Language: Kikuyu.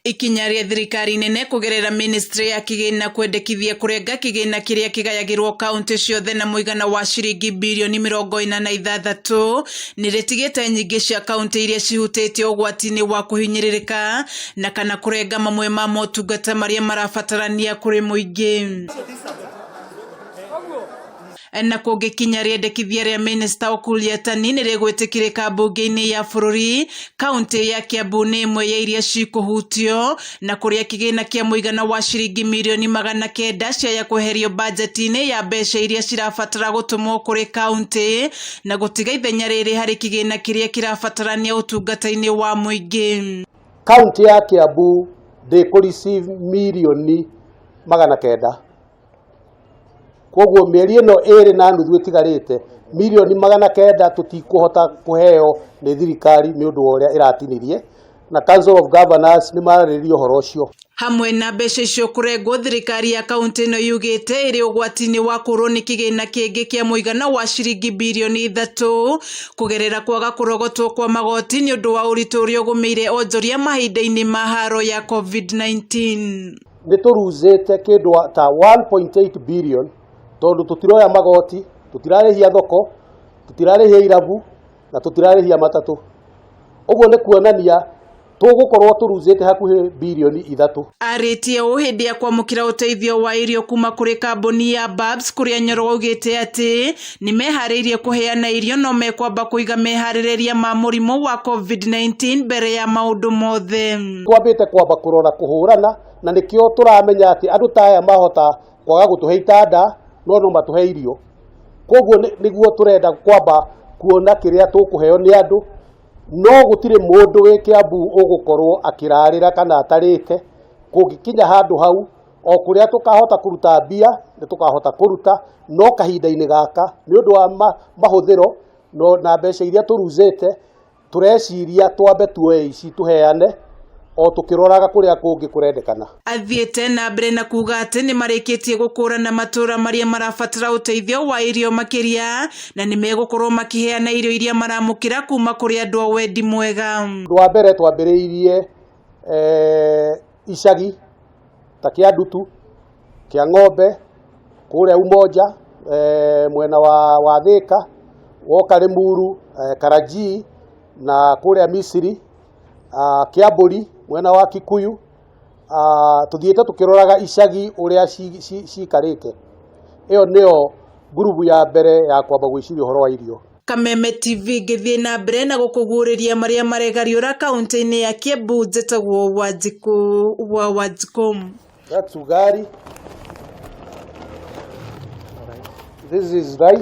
Ikinya rĩa thirikari nene kũgerera ministry ya kĩgĩna kwendekithia kũrenga kĩgĩna kĩrĩa kĩgayagĩrwo kaunti ciothe na mũigana wa ciringi birioni 46 nĩ rĩtigĩte nyingĩ cia kaunti iria cihutĩtio ũgwati-inĩ wa kũhinyĩrĩrĩka na kana kũrenga mamwe ma motungata marĩa marabatarania kũrĩ mũingĩ. Na kũngĩkinya rĩendekithia rĩa minista Ukur Yatani nĩ rĩgwĩtĩkĩrĩka mbunge-inĩ ya bũrũri, kaunti ya Kiambu nĩ ĩmwe ya iria cikũhutio na kũrĩa kĩgĩna kĩa mũigana wa ciringi mirioni 900 ciaya kweherio bajeti-inĩ ya mbeca iria cirabatara gũtũmwo kũrĩ kaunti na gũtiga ithenya rĩrĩ harĩ kĩgĩna kĩrĩa kĩrabatarania ũtungata-inĩ wa mũingĩ. Kaunti ya Kiambu ndĩkũ receive mirioni 900. Koguo mĩeri ĩno 2.5 ĩtigarĩte, mirioni 900 tũtikũhota kũheo nĩ thirikari nĩ ũndũ wa ũrĩa ĩratinirie, na Council of Governors nĩ mararĩrĩria ũhoro ũcio. Hamwe na mbeca icio kũrengwo, thirikari ya kaunti ĩno yugĩte ĩrĩ ũgwati-inĩ wa kũũrwo nĩ kĩgĩna kĩngĩ kĩa mũigana wa ciringi birioni 3 kũgerera kwaga kũrogotwo kwa magoti nĩ ũndũ wa ũritũ ũrĩa ũgũmĩire onjoria mahinda-inĩ ma haro ya COVID-19. Nĩ tũruzĩte kĩndũ ta 1.8 billion tondũ tũtiroya magoti, tũtirarĩhia thoko, tũtirarĩhia irabu na tũtirarĩhia matatũ. Ũguo nĩ kuonania tũgũkorwo tũruzĩte hakuhĩ birioni 3. Arĩtie ũũ hĩndĩ ya kwamũkĩra ũteithio wa irio kuma kũrĩ kambuni ya Babs kũrĩa Nyoro augĩte atĩ nĩ meharĩirie kũheana irio no mekwamba kũiga meharĩrĩria ma mũrimũ wa COVID-19 mbere ya maũndũ mothe. Twambĩte kwamba kũrora kũhũrana na nĩkĩo tũramenya atĩ andũ ta aya mahota kwaga gũtũhe itanda no no matũhe irio. Koguo nĩguo tũrenda kwamba kuona kĩrĩa tũkũheo nĩ andũ, no gũtirĩ mũndũ wĩ Kiambu ũgũkorwo akĩrarĩra kana atarĩte. Kũngĩkinya handũ hau, o kũrĩa tũkahota kũruta mbia nĩ tũkahota kũruta, no kahinda-inĩ gaka nĩ ũndũ wa mahũthĩro no na mbeca iria tũruzĩte, tũreciria twambe tuoe ici tũheane o tũkĩroraga kũrĩa kũngĩ kũrendekana. Athiĩte na mbere na kuga atĩ nĩ marĩkĩtie gũkũrana matũra marĩa marabatara ũteithio wa irio makĩria na nĩ megũkorwo makĩheana irio iria maramũkĩra kuma kũrĩ andũ a wendi mwega. Ũndũ wa mbere twambĩrĩirie icagi ta kĩa Ndutu, kĩa Ng'ombe, kũrĩa Umoja, mwena wa Thika, woka Limuru, Karajii na kũrĩa Misiri, Kĩambũri mwena wa Kikuyu. Tũthiĩte tũkĩroraga icagi ũrĩa cikarĩte. Ĩyo nĩyo ngurubu ya mbere ya kwamba gwĩciria ũhoro wa irio. Kameme TV ngĩthiĩ na mbere na gũkũguũrĩria marĩa maregariũra kaunti-inĩ ya Kiambu. Njĩtagwo Wanjikũ wa Wanjikũ. That's ugali. This is rice.